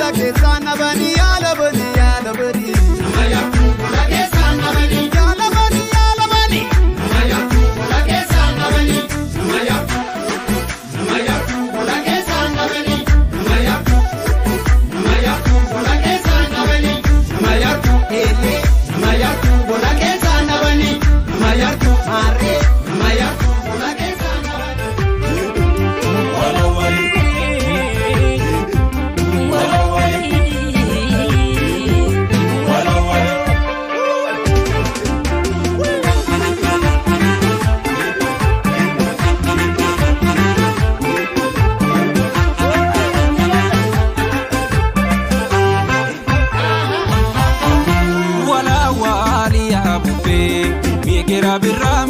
Bola keessa nabani yaala bani yaala bani. Nama yaatu bola keessa nabani yaala bani yaala bani. Nama yaatu bola keessa nabani. Nama yaatu. Nama yaatu bola keessa nabani. Nama yaatu. Nama yaatu bola keessa nabani. Nama yaatu ele. Nama yaatu bola keessa nabani. Nama yaatu mare. Nama yaatu bola keessa nabani. Wala wali.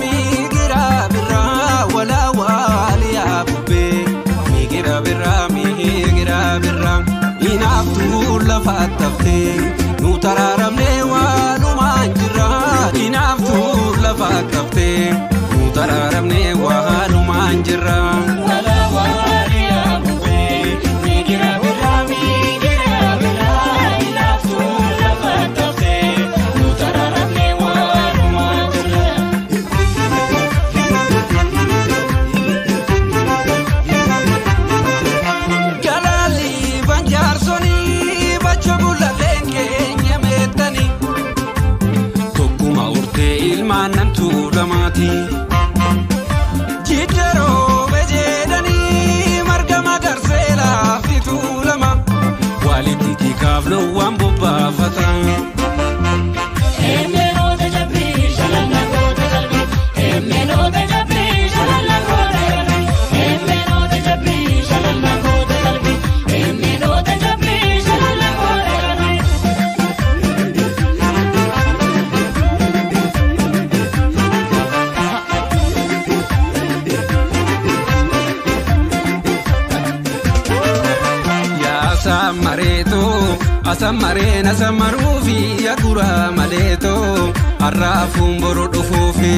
Migira birra wala wali abbe migira birra migira birra inaaftu lafa tafte nu tararamne waluma jira inaaftu lafa tafte nu tararamne waluma jira wala wali abbe migira birra migira birra inaaftu lafa tafte nu tararamne waluma jira. Jijjiiroo bejedanii marga magarsee laafitu lama walitti tikaaf loowwan bobbaafatan. Emmenoota jabbii shalalla goota qalbii emmenoota jabbii shalalla goota qalbii emmenoota jabbii shalalla goota qalbii emmenoota jabbii shalalla goota qalbii. Asamareen asamaruufi akura maleeto arraafuun boru dhufuufi.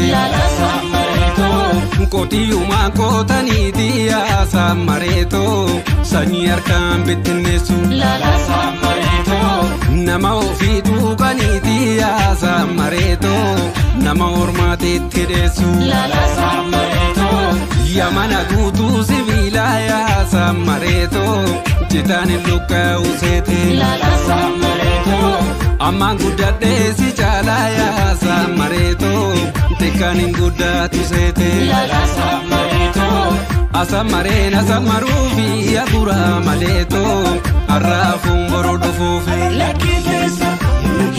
Qotiyyumaa qootaniiti asamareeto sanyii harkaan bittinneessu. Nama ofii tuuqaniiti asamareeto nama ormaatiitti dheessu. Yamana guutuu sibiilaa asamareeto. Citaan luka useete. Ammaan guddadhee si caalaa asamareeto xiqqaan hin guddatu seete. Asamareen asamaruufi akura maleeto arraafuun boru dhufuufi. Lakkiin teessu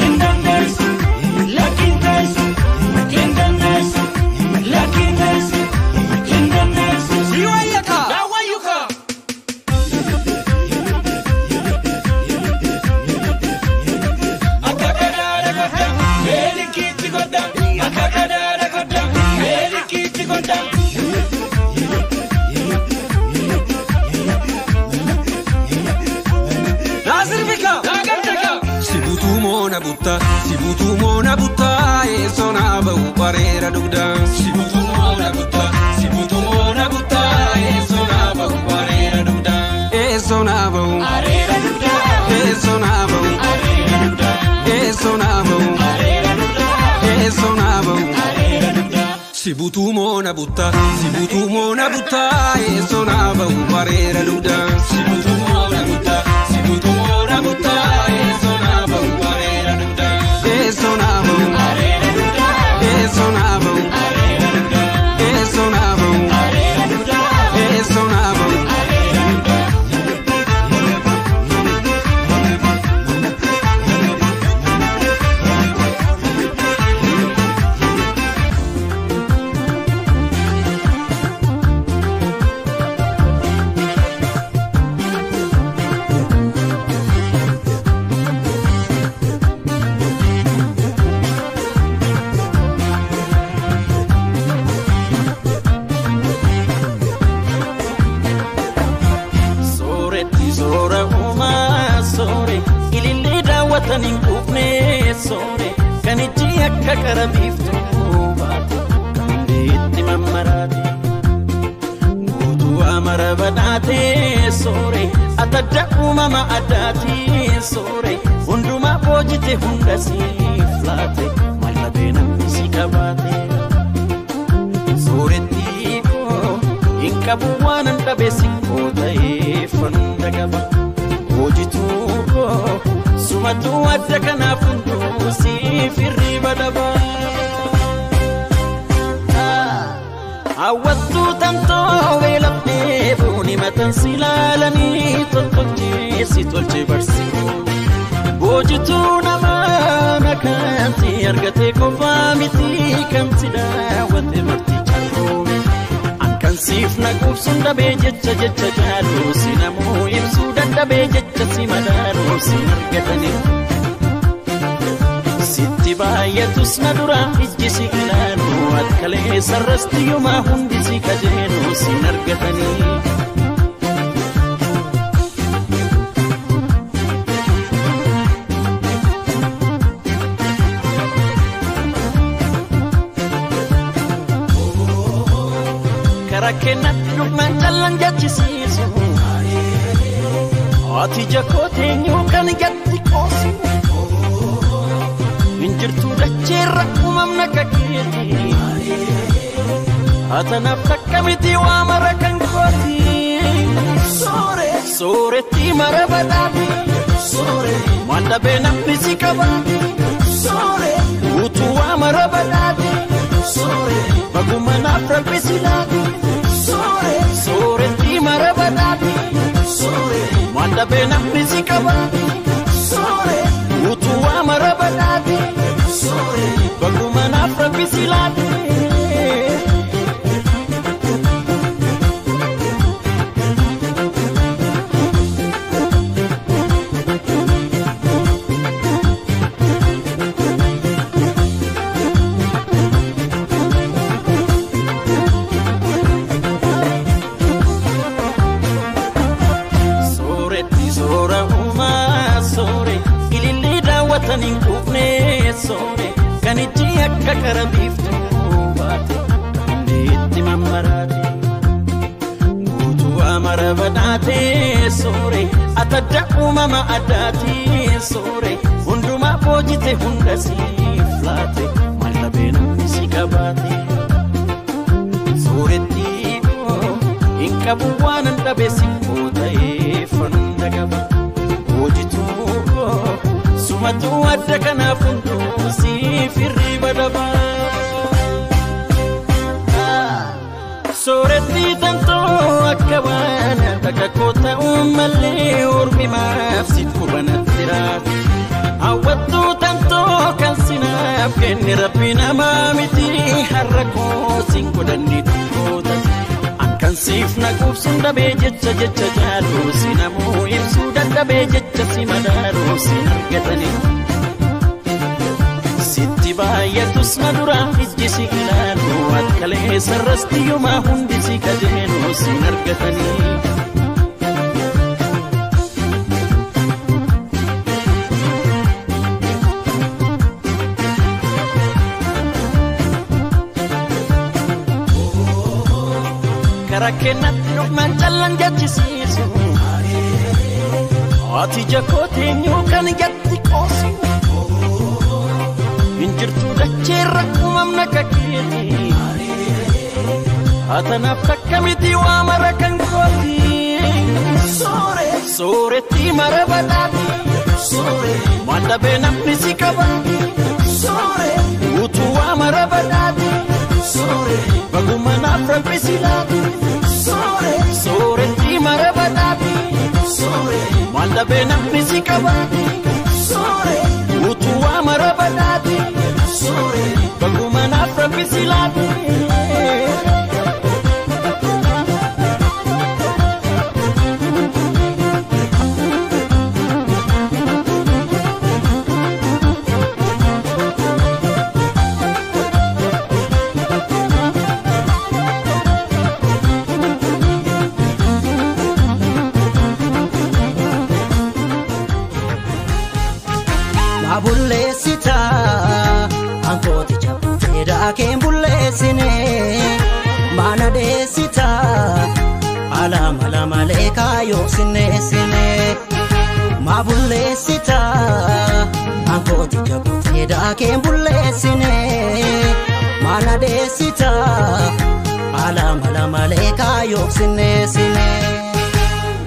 hin dandeessu lakkiin teessu hin dandeessu lakkiin teessu hin dandeessu. Si wayyaka. Sibutu moona butta eessona bahu bareera dugda. Sibutu moona butta sibutu moona butta eessona bahu bareera dugda. Eessona bahu areera dugda. Eessona bahu areera dugda. Eessona bahu areera dugda. Eessona bahu areera dugda. Sibutu moona butta sibutu moona butta eessona bahu bareera dugda. Sibutu moona butta sibutu moona butta eessona bahu bareera dugda. Eessona bahu areera dugda. Eessona bahu areera dugda. Eessona bahu areera dugda. Eessona bahu areera dugda. Soore kan ijji akka qara biiftuu baate kan itti mammaraate guutuu amara badhaatee soore atadda uumama addaatii soore hundumaa boojite hunda siif laate maal dhabee namni si qabaate. Sooretti koo hin qabu waan an dhabe si koo ta'ee fanda qaba. Hoojituu koo sumatu adda kanaaf hunduu siif hirriba dhaba. Hawwattuu tantoo beelafnee buuni matan si ilaalanii toltolchee si tolchee barsiisu. Boojituu namaa kan si argate qofaa miti kan si daawwate marti caaloomi. An siif na quubsuun dhabee jecha jecha jaaluu si namuu ibsuu dadhabee jecha si madaaluu si argatanii. Sitti baay'atus na dura ijji si ilaalu akkalee sarrasti yooma hundi si kajeelu si argatanii. Karaa kennatti dhufnaan callaan jechisiisu. Ati jakooteenyuu kan gatti qoosu. Injirtuu dacheerra uumamna kakkeeti. Atanaaf takka miti waa mara kan kooti. Sooretti mara badhaati. Maal dhabee namni si qabaati. Guutuu waa mara badhaati. Baguma naaf rabbi si laati. Sooretti mara badhaati. Maal dhabee namni si qabaati. Guutuu waa mara badhaati. Baguma naaf rabbi si laati. Sooretti soora uumaa soore ilillee daawwatan hin quufne soore kan ijji akka kara biiftuu baate hundi itti mammaraate. Guutuu amara badhaate soore atadda uumama addaati soore hundumaa boojite hunda siif laate maal dhabee namni si qabaate. Sooretti koo hin qabu waan an dhabe si koo ta'ee fanda qaba. Hoojituu koo sumatu adda kanaaf hunduu siif hirriba dhaba. Sooretti tantoo akka waan takka koo ta'uu malee ormi maaf si qubanatti raate. Hawwattuu tantoo kan sinaaf kenne rabbi namaa miti har'a koo siin godhanni dhukkoota. Kan siif na quubsuun dhabee jecha jecha jaaluu si namuu ibsuu dadhabee jecha si madaaluu si argatanii. Sitti baay'atus na dura ijji si ilaalu akkalee sarrasti yooma hundi si kajeelu si argatanii. Karaa kennatti dhufnaan callaan jechisiisu. Ati jakooteenyuu kan gatti qoosu. Injirtuu dacheerra uumamna kakkeeti. Atanaaf takka miti waa mara kan kooti. Sooretti mara badhaati. Maal dhabee namni si qabaati. Guutuu waa mara badhaati. Baguma naaf rabbi si laati. Sooretti mara badhaati. Maal dhabee namni si qabaati. Guutuu waa mara badhaati. Baguma naaf rabbi si laati. Ankooti chapu fedha keen bulleessine mana dheessita ala malee kaayoo sinneessine maa bulleessita ankooti jabutee daakeen bulleessine maana deessita ala mala malee kaayoo sinneessine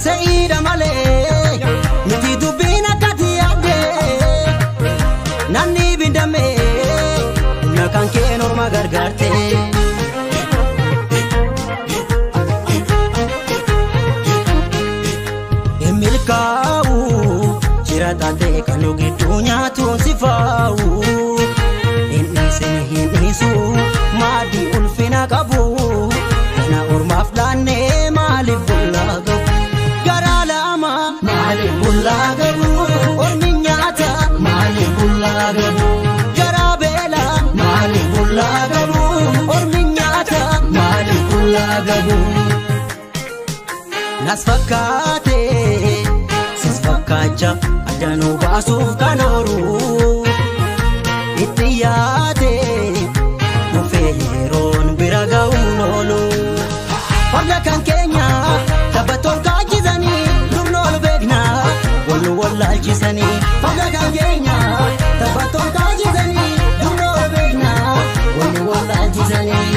se'iidha malee miti dubbiin akkati yaadde namni bindame humna kan kee norma gargaarte. Jira taatee kan gidduu nyaatuun si faa'u hin dhiisu maaddii ulfina qabu kana ormaaf laannee maaliif bullaa qabu garaa lama maaliif bullaa qabu ormi nyaata maaliif bullaa qabu garaa beela maaliif bullaa qabu ormi nyaata maaliif bullaa qabu nas fakkaatee. Fakkaachaa addanuu baasuuf kan ooru itti yaade dhufee yeroon bira ga'uun oolu. Farda kan keenya taphattoon kaachisanii durna ol beekna wal nu wallaalchisanii. Farda kan keenya taphattoon kaachisanii durna ol beekna wal nu wallaalchisanii.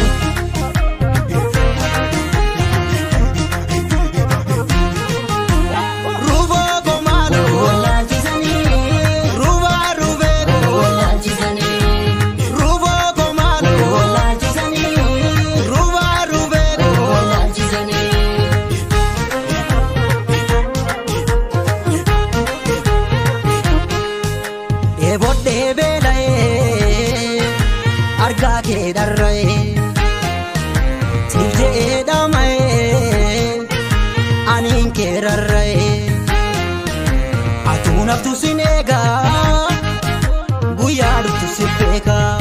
Atuun haftu sin eegaa guyyaa dhuftu si beekaa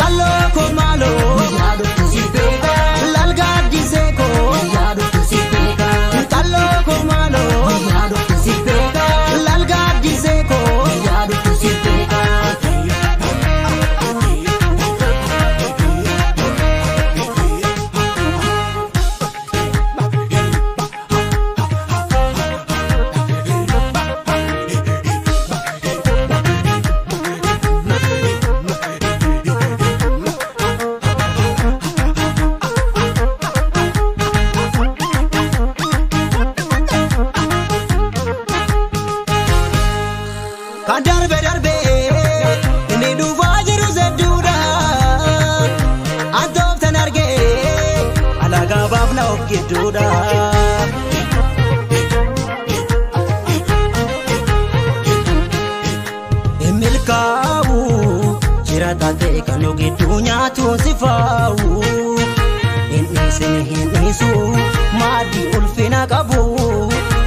Qalloo koo maaloo guyyaa dhuftu si beekaa Lalgaaddisee koo guyyaa dhuftu si beekaa Qalloo koo maaloo guyyaa dhuftu si beekaa Lalgaaddisee koo guyyaa dhuftu si beekaa. Kan darbe darbe inni dhufaa jiru sedduudha antooftan argee alagaa baafna of gidduudha. Milkaa'u jira taatee kan gidduu nyaatuun si faa'u hin dhiisu maaddii ulfina qabu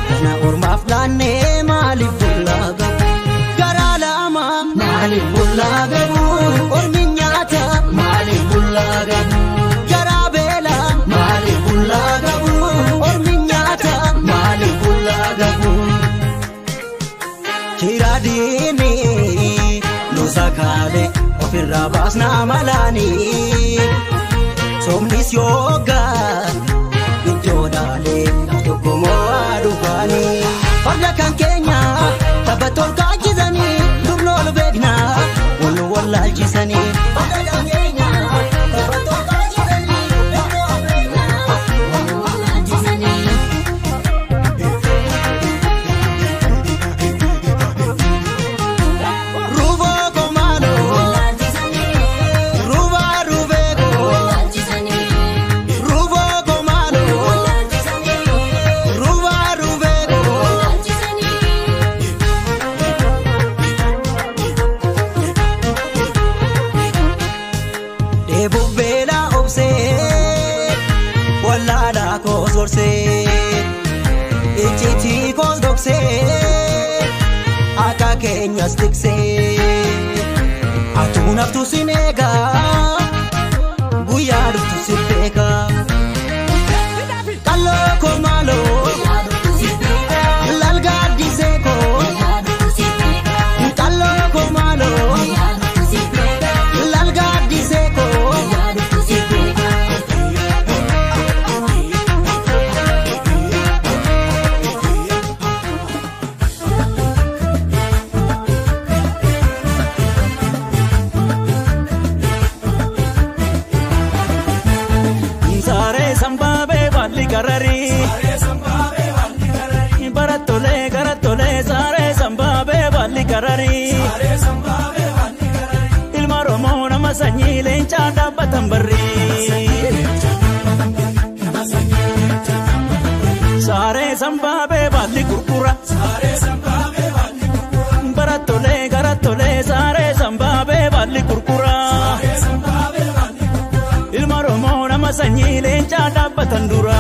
kana ormaaf laannee maaliif bullaa qabu. Garaa lama maaliif bullaa qabu ormi nyaata maaliif bullaa qabu garaa beela maaliif bullaa qabu ormi nyaata maaliif bullaa qabu. Jiraadiini nuusakaalee ofirraa baasnaa malaanii soomnis yoogaa iddoo dhaalee tokko mo'aa dhufaanii farda kan keenya taphattoon kaachisanii durna ol beekna wal nu wallaalchisanii. Farda kan keenya taphattoon kaachisanii durna ol beekna wal nu wallaalchisanii. Ruboo koo maaloo rubaa rubee koo ruboo koo maaloo rubaa rubee koo. Dheebuu beelaa obsee wallaalaa koos gorsee icciitii koos dhoksee akka keenyas tiksee atuun haftu sin eegaa guyyaa dhuftu si beekaa Qalloo koo maaloo lalgaaddisee koo Qalloo koo maaloo lalgaaddisee koo. Ilma Oromoo nama sanyii leencaa dhaabbatan barri. Saaree sambaabee baalli gurgura. Barattolee garattolee saaree sambaabee baalli gurgura. Ilma Oromoo nama sanyii leencaa dhaabbatan dura.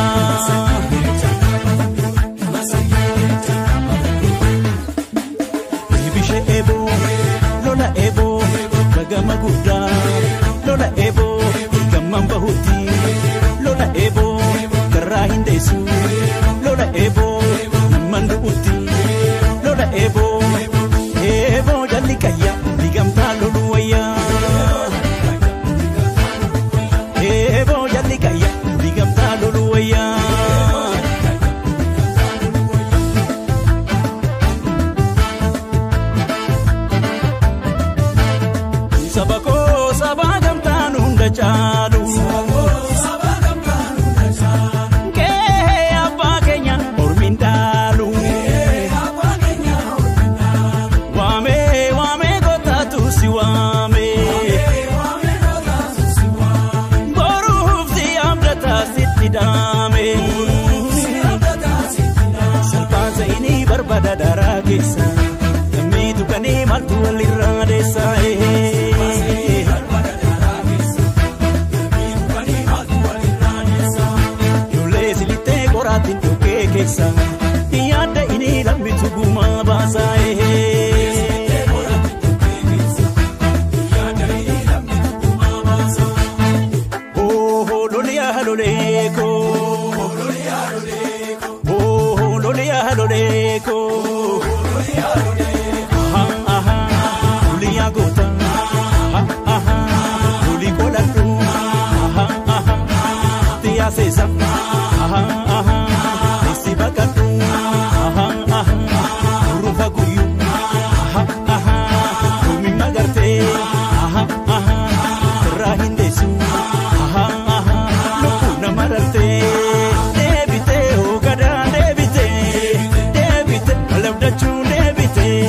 Deebishee eeboo lola eeboo bagama guddaa lola eeboo gamman bahutti lola eeboo garraa hin deessu lola eeboo namman du'utti lola eeboo eeboo jalli qayya digamtaa lolu wayyaa eeboo jalli qayya digamtaa lolu wayyaa. Saba koo saba gamtaan hunda caalu. Kee abbaa keenya ormiin dhaalu. Waamee waamee gootaatu si waamee. Boruuf si abdataa sitti dhaame. Salphaan sa'inii barbaada daraa keessa. Lammiitu kanii maaltu walirraa deessa. Ijoollee silittee qoraatiin dhokkee keessa. Yaadda inni lammitu gumaa baasa. Oh loliyaa loleeko. Oh loliyaa loleeko. Aha aha loliyaa goota. Aha aha loli koladhu. Aha aha tiyaasesa. Aha aha esi bakadhu. Aha aha urufa guyyu. Aha aha loomi magartee. Aha aha irraa hin deessu. Aha aha lubbuu nama rartee. Deebitee hoogadaa deebitee. Deebitee walabdachuu deebitee.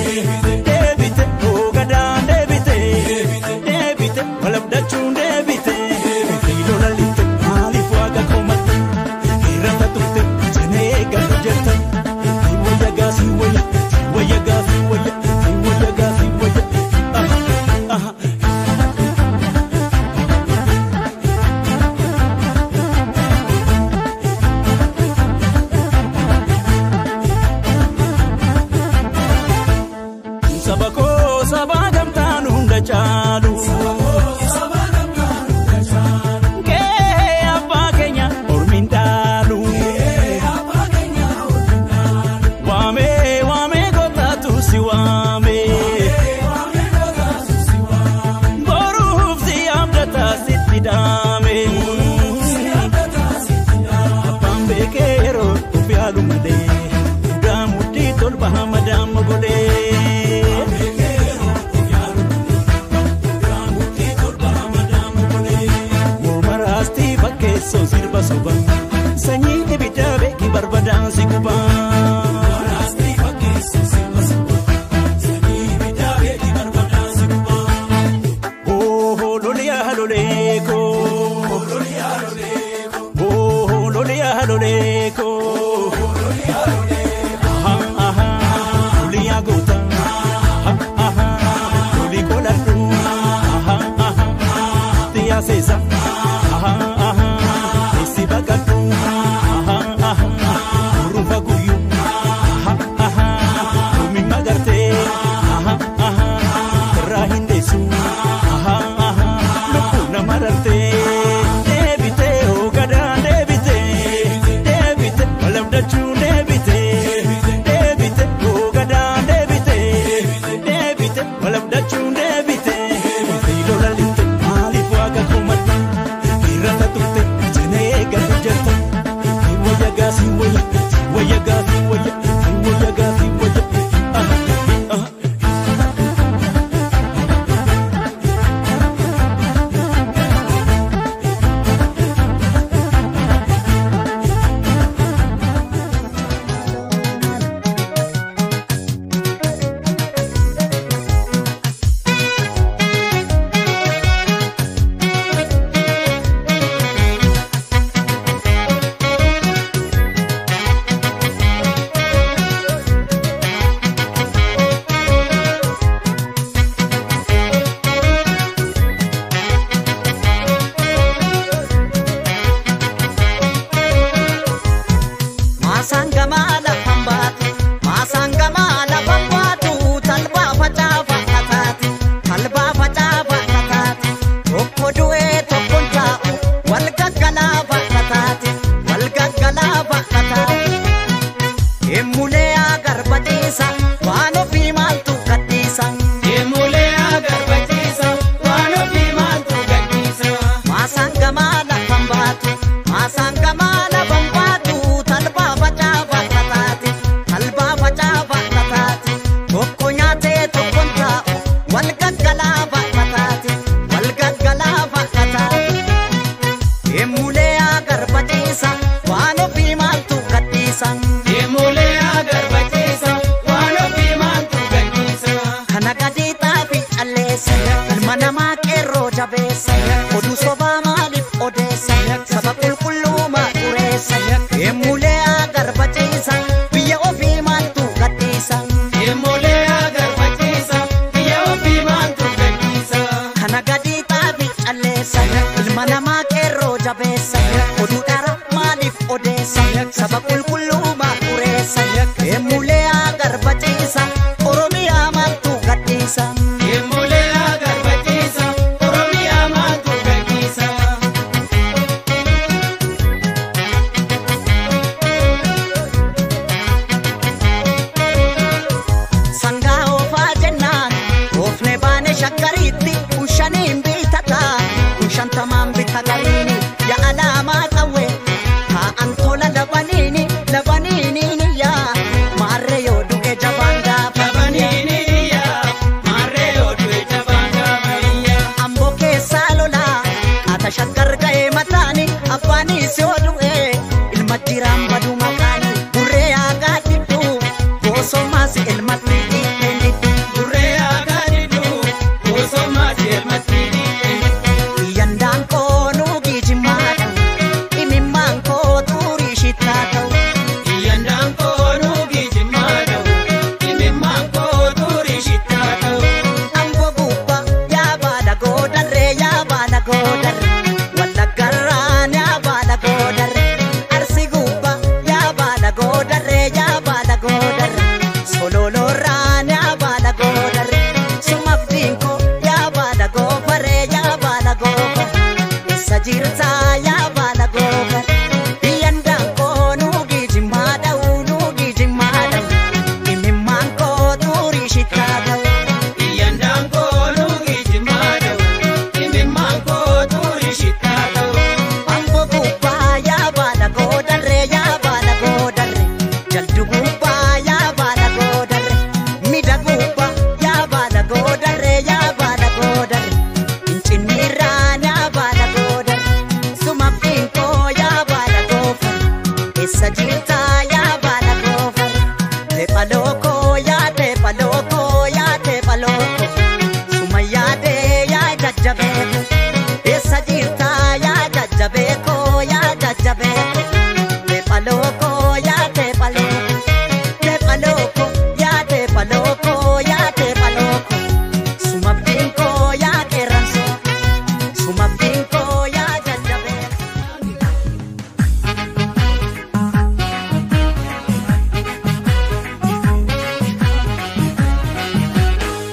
Deebitee hoogadaa deebitee. Deebitee walabdachuu deebitee. Lola litte maaliif waaqa komatte? Irra turte jenee gadi jette. Wayya gaasii wayya wayya gaasii wayya wayya gaasii wayya. Aha aha. Saba koo saba gamtaan hunda caalu. Kee abbaa keenya ormiin dhaalu. Waamee waamee gootaatu si waamee. Boruuf si abdataa sitti dhaame. Abbaan beekee yeroo of yaalu malee. Mudaa mudhii tolba hamadaa mogolee. Morma raastii fakkeessoo sirba soba. Sanyii ibiddaa beeki barbadaan si guba. Oh loliyaa loleeko. Oh loliyaa loleeko. Aha aha loliyaa goota. Aha aha loli koladhu. Aha aha tiyaasesa. Aha aha esi bakadhu. Aha aha urufa guyyu. Aha aha loomi magartee. Aha aha irraa hin deessu. Aha aha lubbuu nama rartee. Deebitee hoogadaa deebitee. Deebitee walabdachuu deebitee. Deebitee hoogadaa deebitee. Deebitee walabdachuu deebitee. Lola litte maaliif waaqa komatte? ciisa waan ofii maaltu gadhiisa. Emulee agarba ciisa waan ofii maaltu gadhiisa. Maasaan gamaa lafan baatu maasaan gamaa lafan baatu talbaa facaafaa kataate talbaa facaafaa kataate tokko nyaatee tokkoon taa'u wal gaggalaafaa kataate wal gaggalaafaa kataate. Emulee agarba ciisa waan ofii maaltu gadhiisa. Emulee agarba ciisa waan ofii maaltu gadhiisa. Kana gadi xaafi calleessa ilma namaa qeerroo jabeessa oduu sobaa maaliif odeessa saba qulqulluumaa xureessa. Emulee agarba ciisa biyya ofii maaltu gadhiisa. Emulee agarba ciisa biyya ofii maaltu gadhiisa. Kana gadi xaafi calleessa ilma namaa qeerroo jabeessa oduu dhara maaliif odeessa saba qulqulluumaa xureessa. Emulee agarba ciisa Oromiyaa maaltu gadhiisa. Emulee agarba ciisa Oromiyaa maaltu gadhiisa. Sangaa oofaa jennaan oofne baane shakkariitti kun shaniin bitataa kun shantamaan bita gariini yaa alaamaa qawwe taa'an tola labaniini labaniini yaa maarree yoo du'e jabaan gaafa Labaniini iyyaa maarree yoo du'e jabaan gaafa iyyaa. Amboo keessaa lolaa qaata shakkar ga'ee mataani abbaanis yoo du'e ilma jiraan badu maqaani burree aagaa diddu boosomaas ilmatti dhiibbeen diddu. Burree aagaa diddu boosomaas elmatti dhiibbeen. Yandaan koo nuugii jimmaa ta'u imimmaan koo xurii shittaa ta'u Iyyandaan koo nuugii jimmaa ta'u imimmaan koo xurii shittaa ta'u. Amboo gubbaa yaa baala goodarree yaa baala goodarree wallaggarraan yaa baala goodarree arsi gubbaa yaa baala goodarree yaa baala goodarree sololoorraan yaa baala goodarree sumafdiin koo yaa baala goofaree yaa baala goofaree eessa jirtaa yaa baala goofaree biyyandaan koo nuugii jimmaa dha'u nuugii jimmaa dha'u imimmaan koo xurii shittaa ta'u. Iyyandaan koo nuugii jimmaa ta'u imimmaan koo xurii shittaa ta'u. Amboo gubbaa yaa baala goodarree yaa baala goodarree jaldu gubbaa yaa baala goodarree mida gubbaa yaa baala goodarree yaa baala goodarree finciniirraan yaa baala goodarree sumabdiin koo yaa baala goofarree eessa jirtaa yaa baala goofarree teepha lookoo yaa teepha lookoo yaa teepha lookoo suma yaadee yaa jajjabeekoo. Eessa jirtaa yaa jajjabeekoo yaa jajjabeekoo teepha lookoo yaa teepha lookoo teepha lookoo yaa teepha lookoo yaa teepha lookoo sumabdiin koo yaa qeerransoo sumabdiin koo yaa jajjabeekoo.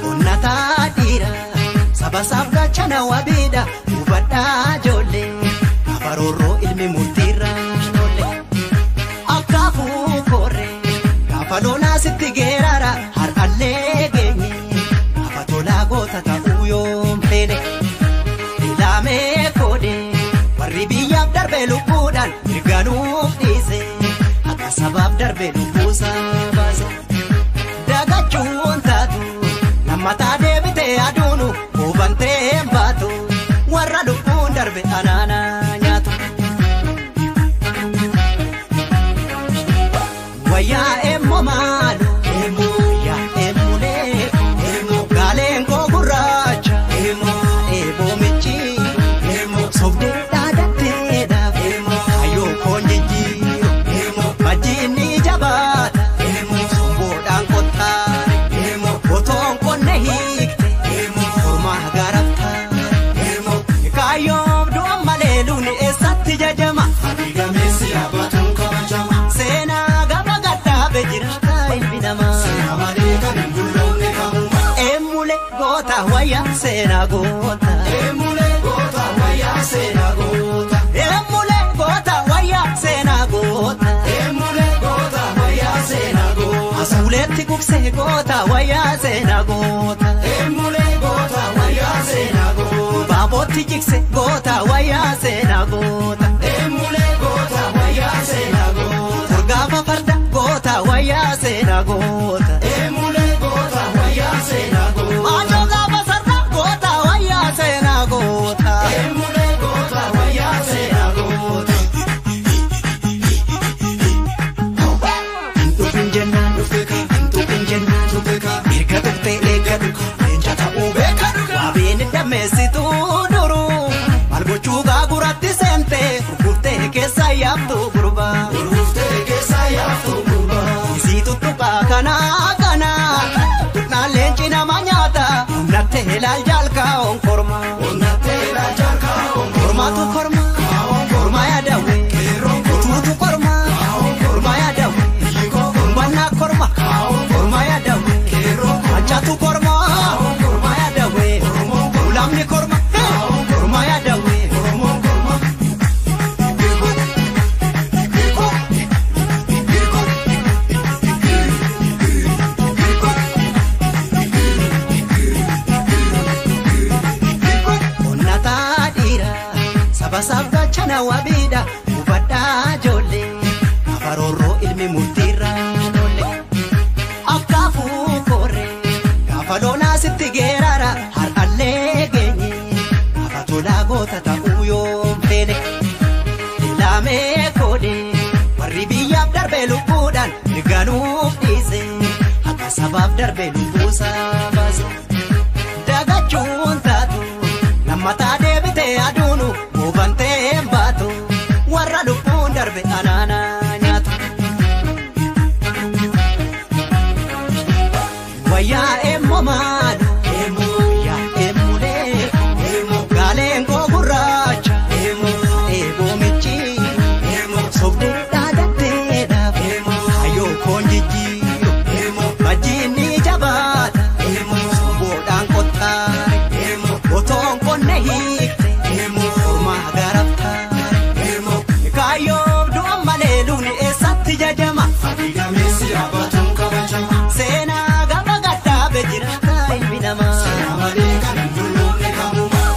Onnataa dhiira saba saaf gaachana wabiidha hubadhaa ijoollee kabaroorroo ilmi murtiirra ijoollee akkaafuu korree gaafa lolaa sitti geerara har'allee geenye gaafa tolaa goota ta'uu yoom feene ilaamee koodee warri biyyaaf darbe lubbuudhaan mirga nuuf dhiise akka sabaaf darbe lubbuusaa baase. Dagachuun taatu lammataa deebitee aduunu hubantee hin baatu warra lubbuun darbe anaana nyaatu. Wayyaa eemmoo maalu wayyaa eemmoo leeku gaaleen koo gurraacha eeboo michi sobdee dhaadatteedhaaf hayyoo koon jijjiiru majjiin ni jabaata. Somboodhaan qottaare otoon qonne hiikte kormaa garaftaare kaayyoof du'a malee lubni eessatti jajama Gameessi yaabatuun kabajama. seenaa gabra gadhaabe jiraata ilmi namaa. Seera malee kan hin bulloomne kamuma. Eemmulee goota wayyaa seenaa goota. Eemulee goota wayyaa seenaa goota. Eemmulee goota wayyaa seenaa goota. Eemulee goota wayyaa seenaa goota. Asuuletti. gugsee goota wayyaa seenaa goota. Eemulee goota wayyaa seenaa goota. Baabootti jigse goota wayyaa seenaa goota. Eemulee goota wayyaa seenaa goota. Gaafa farda goota wayyaa seenaa goota. Eemulee goota wayyaa seenaa goota. Maatoo gaafa sarda goota wayyaa seenaa goota. Eemulee goota wayyaa seenaa goota. Dhufin jennaan dhufin jennaan erga tuqxee eeggatu leenca ta'uu beekadu. Waabeen dammeessituu duruu maal gochuu gaaguratti seentee gurguftee keessa yaabtu gurbaa. Isii tuttuqaa kanaa kanaa tuqnaan leenci nama nyaata onnattee ilaal jaalkaa onkorma. Kormaatu korma korma yaadawwe utuutu korma korma yaadawwe umbannaa korma korma yaadawwe machaatu korma korma yaadawwe ulamni korma korma yaadawwe. Sabasaaf gaachana wabiidha hubadhaa ijoollee afaroorroo ilmi murtiirra loole akkaafuu kooree gaafa loonaa sitti geerara har'allee geenye gaafa tolaa goota ta'uu yoom feene ilaamee koodee warri biyyaaf darbee lubbuudhaan mirganuuf dhiise akka sabaaf darbee lubbuusaa baase dagachuun taatu lammataa deebitee aduunu. Oobantee baatu warra lubbuun darbe anaana nyaatu. Wayyaa eemmoo maalu wayyaa eemulee gaaleen koo gurraacha eeboo michiiru sobdee dhaadatteedhaaf hayyoo koon jijjiiru majjiin ni jabaata somboodhaan qottaare otoon qonne hiikte. Kaayyoof du'a malee lubni eessatti jajama. Seenaa gaafa gaddaabee jiraata ilmi namaa.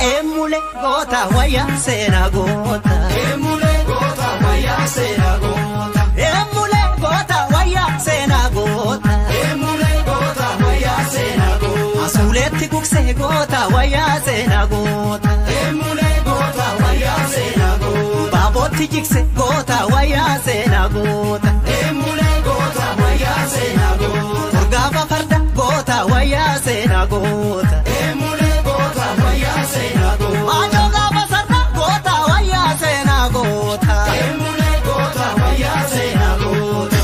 Eemulee goota wayyaa seenaa goota. Eemulee goota wayyaa seenaa goota. Eemulee goota wayyaa seenaa goota. Eemulee goota wayyaa seenaa goota. Asuuleetti gugsee goota wayyaa seenaa goota. Eemulee goota wayyaa seenaa goota. Baabootti jigse goota wayyaa seenaa goota. Eemulee goota wayyaa seenaa goota. Gaafa farda goota wayyaa seenaa goota. Eemulee goota wayyaa seenaa goota. Maatoo gaafa sarda goota wayyaa seenaa goota. Eemulee goota wayyaa seenaa goota.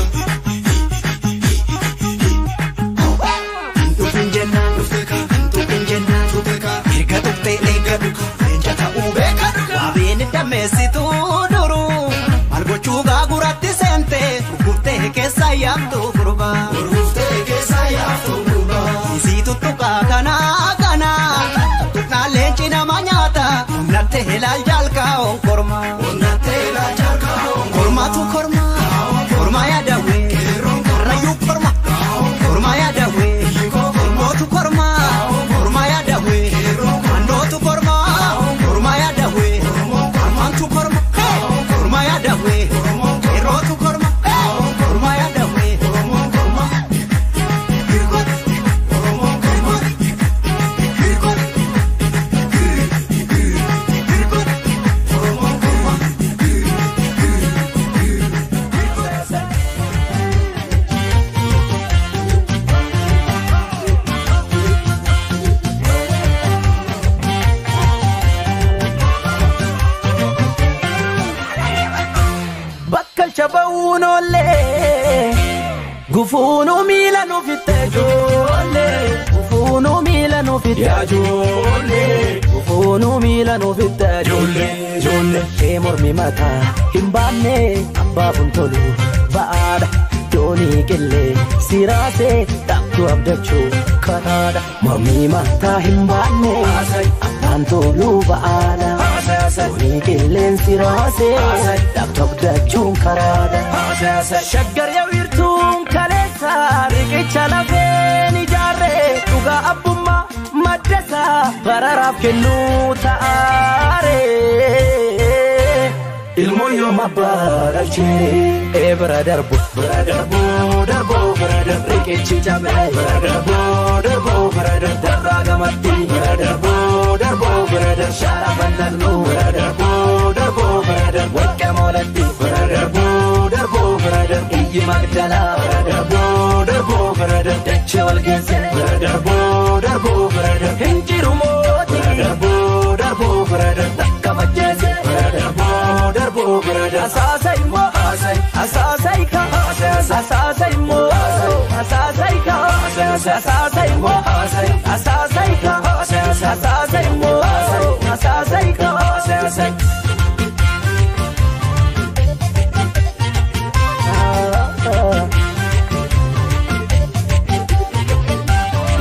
Dhufin jennaan dhufin jennaan erga tuqxee eeggatu leenca ta'uu beekadu. Waabeen dammeessituu duruu maal gochuu gaaguratti seentee gurguftee keessa yaabtu gurbaa. Gurguftee keessa yaabtu gurbaa. Isii tuttuqaa kanaa kanaa tuqnaan leenci nama nyaata onnattee ilaal jaalkaa onkorma. Onnattee ilaal jaalkaa onkorma. Kormaatu korma korma yaadawwe karrayyuu korma korma yaadawwe kormootu korma korma yaadawwe mandootu korma korma yaadawwe armaantu korma korma yaadawwe yerootu korma korma yaadawwe. Chabaunole gufunu miila nufitte jolle gufunu miila nufitte jolle gufunu miila nufitte jolle jolle ee mormi mataa hin baanne abbaa buntolu ba'aadha doonii qillee siraasee dhabdu abdachuu karaadha mormi mataa hin baanne abbaan toluu ba'aadha doonii qilleen siraasee dhabdu abdachuun karaadha. Shaggar yaa wiirtuun kaleessa. Hiddasaa riqicha lafeen ijaarree dhugaa abbummaa maddasaa bararaaf kennuu ta'aaree. Ilmoon yooma baadalchee bira darbu bira darbu darbu bira darbu riqichi cabee bira darbu darbu bira darbu darraa gamatti bira darbu darbu bira darbu shaara bal'alnu bira darbu darbu bira darbu waqqa moolatti bira darbu darbu bira darbu iyyi magdalaa bira darbu darbu bira darbu dachee wal geesse bira darbu darbu bira darbu hinjiru mooti bira darbu darbu bira darbu takka majjeese bira darbu darbu bira darbu asaasai moo asaasai ka asaasai moo asaasai ka asaasai moo asaasai ka asaasai moo asaasai ka asaasai.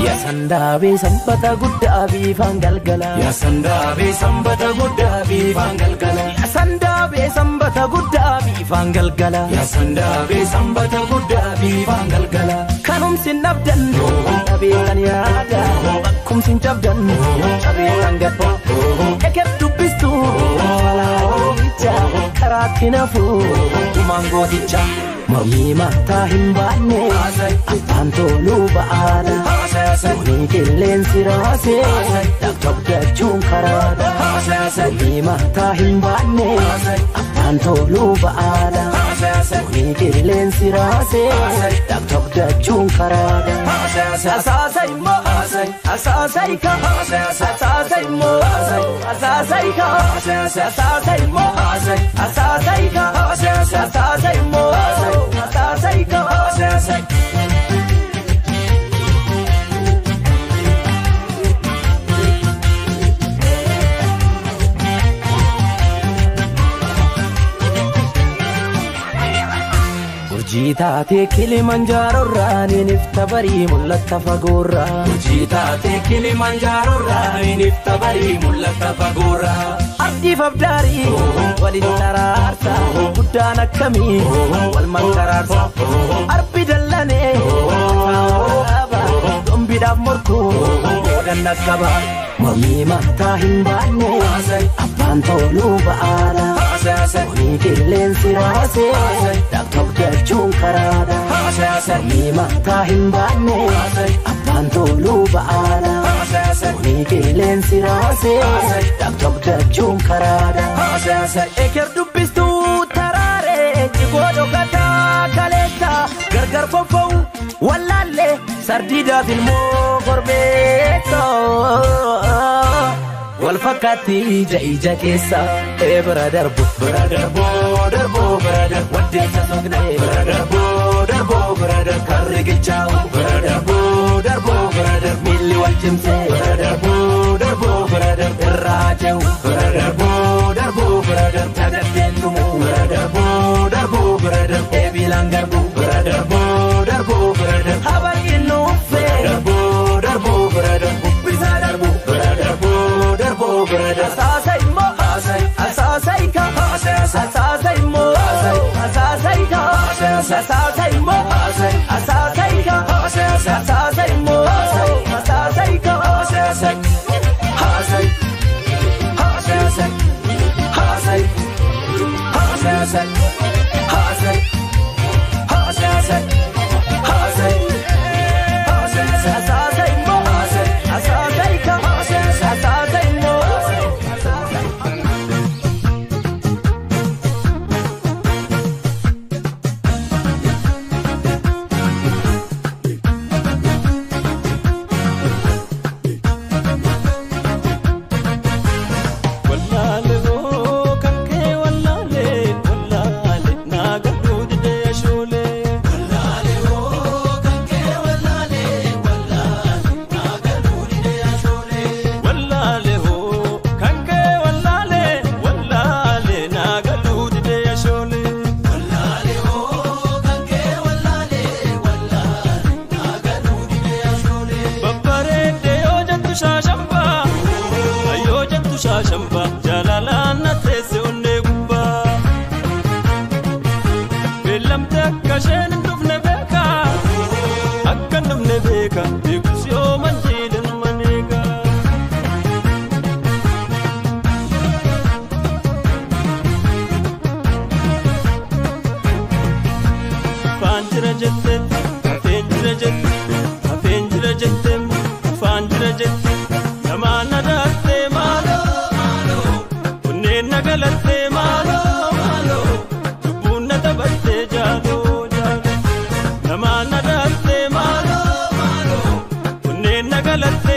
Yaasandaabe sanbata guddaa biifaan galgala. Yaasandaabe sanbata guddaa biifaan galgala. Yaasandaabe sanbata guddaa biifaan galgala. Yaasandaabe sanbata guddaa biifaan galgala. Kanumsi nabdan dhabeetan yaada bakkumsi jabdan cabeetan gadda. Eker dubbistu falaacha karaatti nafu dhumaan gooticha. Mormii mataa hin baanne abbaan toluu ba'aadha. Soonii qilleensi raasee dhagdabdachuun karaadha. Mormii mataa hin baanne abbaan toluu ba'aadha. Soonii qilleensi raasee dhagdabdachuun karaadha. Asaasai moo asaasai ka asaasai moo asaasai ka asaasai moo asaasai ka asaasai moo asaasai ka asaasai. Urjii taatee Kilimanjaaroorraa ni barii mul'atta fagoorraa. Urjii taatee Kilimanjaaroorraa ni barii mul'atta fagoorraa. Abdiif abdaarii waliin taraarsa guddaan akkamii wal mankaraarsa. Arbi dallanee dhombiidhaaf morkuu boodan dhaqqaba. Mormii mataa hin baanne abbaan toluu ba'aadha. Soonii qilleensi raasee dhagdabdachuun karaadha. Mormii mataa hin baanne abbaan toluu ba'aadha. Soonii qilleensi raasee dhagdabdachuun karaadha. Eker dubbistuu taraaree jigoo dhokataa kaleessa gargar foffa'u wallaallee sardiidaaf ilmoo korbeessa. Wal fakkaatti ija ija keessa bira darbu bira darbu darbu bira darbu waddeessa soqnee bira darbu darbu bira darbu karri gichaa'u bira darbu darbu bira darbu miilli wal cimsee bira darbu darbu bira darbu irraa ce'u bira darbu darbu bira darbu tagatteen dhumu bira darbu darbu bira darbu eebilaan garbu bira darbu darbu bira darbu habariin nuuffee darbu darbu bira darbu bubbisaa darbu bira darbu. Darbu bira darbu asaasai moo asaasai ka asaasai moo asaasai ka asaasai moo asaasai ka asaasai moo asaasai ka asaasai asaasai. beeka beekus yooman jiidhan maneega. Faan jira jettee hafeen jira jettee hafeen jira jettee faan jira jettee namaan na daattee maaloo maaloo onneen na galattee maaloo maaloo lubbuun na taphattee jaaloo jaaloo namaan na daattee maaloo maaloo onneen na galattee.